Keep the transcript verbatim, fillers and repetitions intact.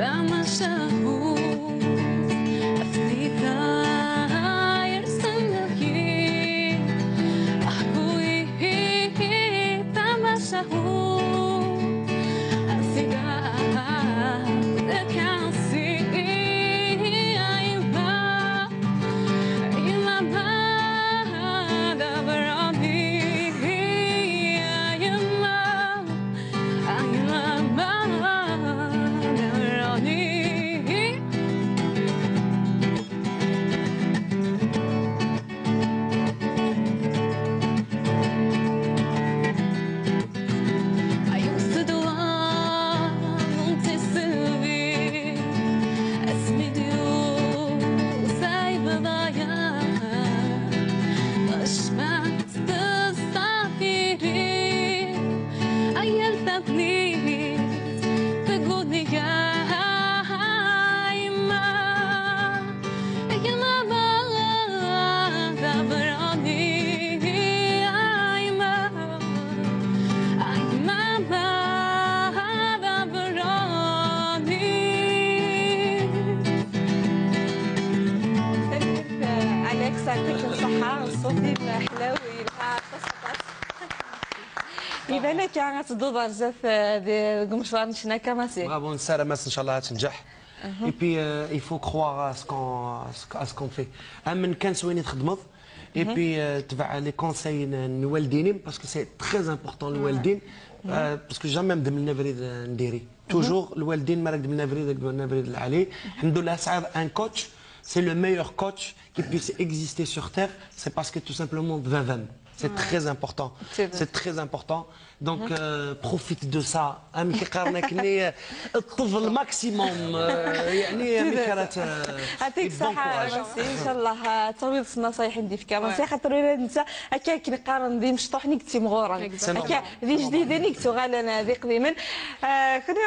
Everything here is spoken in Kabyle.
Tamacahut, afdita yersen lhi, aḥku-yi tamacahut, afdita d akansi, ayma, ayma ma d abrani, ayma. Tesṭafiri, ay yal tagnit teguni-ya, ay ma, ay ma ma d abrani, ay ma, ay ma ma d abrani. Alex, yɛṭik ṣṣeḥḥa, ṣṣut-im ḥlaw, yelha aṭas, aṭas. Iban akka ad tedduḍ ar zdat, eh, di, deg umecwar n ccna, a Kamasi. Bravo, nessaram-as ncallah ad tenǧeḥ. Et puis, euh, il faut croire à ce qu'on, à ce qu'on fait. Amen kan s wayen i txeddmeḍ. Et puis, euh, tbeɛ les conseils n, n lwaldin-im, parce que c'est très important, lwaldin. Euh, parce que jamais ad m-ddmen abrid, euh, n diri. Toujours, lwaldin, mi ara k-ddmen abrid, ad k-ddmen abrid lɛali. Alḥemdullah, tesɛiḍ un coach, c'est le meilleur coach qui puisse exister sur terre, c'est parce que tout simplement, d baba-m. C'est très important. C'est vrai. C'est très important. Donc, euh, profite de ça. Amek i qqaren akkenni, euh, ṭṭef le maximum, euh, يعني, amek ara t-, يعطيك الصحة، bon courage. Merci. إن شاء الله, euh, ad tawiḍ s nnaṣayeḥ i d-ifka. Merci, xaṭer ula d netta, akka akken qqaren d imecṭuḥen i yettimɣuren. C'est normal. Akka d ijdiden i yettuɣalen d iqdimen. Euh, kunwi